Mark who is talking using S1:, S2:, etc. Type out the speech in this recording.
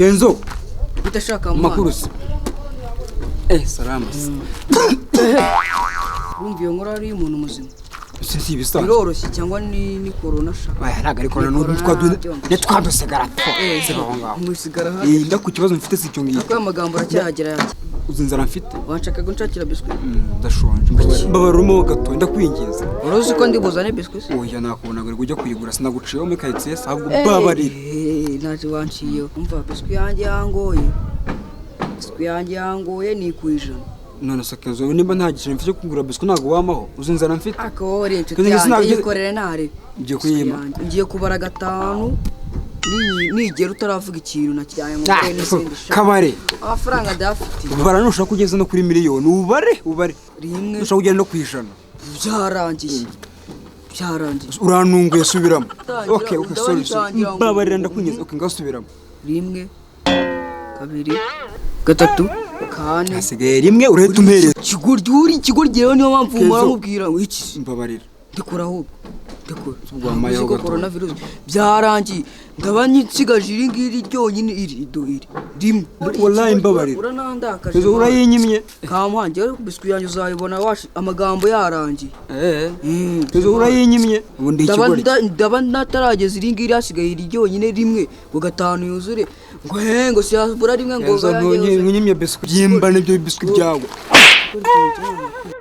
S1: Kenzo.
S2: Udashaka.
S1: Amakuru se? Salama se?
S2: Urumva iyo nkuru ari iy'umuntu muzima?
S1: Si ibisanzwe.
S2: Biroroshye cyangwa ni corona sha?
S1: Oya, ntabwo ari corona.
S2: Ni
S1: N'ubu
S2: corona, byumva.
S1: twadusigara two siba aho ngaho.
S2: Musigara hano.
S1: Nda ku kibazo mfite si icyo ngicyo.
S2: Ariko ayo magambo uracyahagera yake.
S1: Uzi inzara mfite?
S2: Wanshakaga unshakira biswi.
S1: Ndashonje, mbabarira gato, ndakwinginze.
S2: Wari uzi ko ndi buzane biswi se?
S1: Oya, nakubonaga uri kujya kuyigura, sinaguciyeho muri karitsiye se, ahubwo mbabarira.
S2: Ntacyo wanciyeho. Umva, biswi yanjye yangoye, biswi yanjye yangoye ni 100.
S1: None se Kenzo, nimba nta giceri mfite cyo kugura biswi, ntabwo wamaho? Uzi inzara mfite?
S2: Ariko wowe uri inshuti
S1: Kenzo,
S2: yanjye.
S1: sinabigeze-
S2: Yikorere ntare.
S1: Ngiye kuyima.
S2: Ngiye kubara gatanu, nigera utaravuga ikintu na kijyanye mu
S1: Ah,
S2: bwe n'izindi sha.
S1: Kabare.
S2: Amafaranga ndayafite.
S1: Ubara, nushaka kugeza no kuri miliyoni, ubare, ubare.
S2: Rimwe.
S1: Nushaka kugera no ku 100.
S2: Byarangiye, byarangiye.
S1: Urantunguye, subiramo.
S2: Tangira,
S1: Okay, sorry, sorry.
S2: ndatangira ngo-
S1: Mbabarira, ndakwinginze. Okay, ngasubiramo.
S2: Rimwe, kabiri, gatatu, kane.
S1: Hasigaye rimwe, urahita umpereza.
S2: Ikigoryi, uri ikigoryi rero, niyo mpamvu
S1: Kenzo.
S2: mpora nkubwira ngo iki.
S1: Mbabarira.
S2: Ndekura ahubwo, ndekura.
S1: Wamayeho
S2: Uzi ko
S1: gato.
S2: corona virus byarangiye, ndaba nsigaje iri ngiri ryonyine, iri ido iri rimwe.
S1: Wallahi mbabarira.
S2: Uranandakaje.
S1: Kenzo, urayinyimye.
S2: Kamuhange rero, biswi yanjye uzayibona washi amagambo yarangiye.
S1: Kenzo, urayinyimye, ubu ndi
S2: Ndaba
S1: ikigoryi.
S2: ndaba natarageza iri ngiri, hasigaye iri ryonyine rimwe, ngo gatanu yuzure, ngo he, ngo siyabura rimwe ngo
S1: Kenzo,
S2: yanjye yuzuye.
S1: ntunyimye biswi, byimba nibyo biswi byawe.
S2: Gukora ikintu cyane.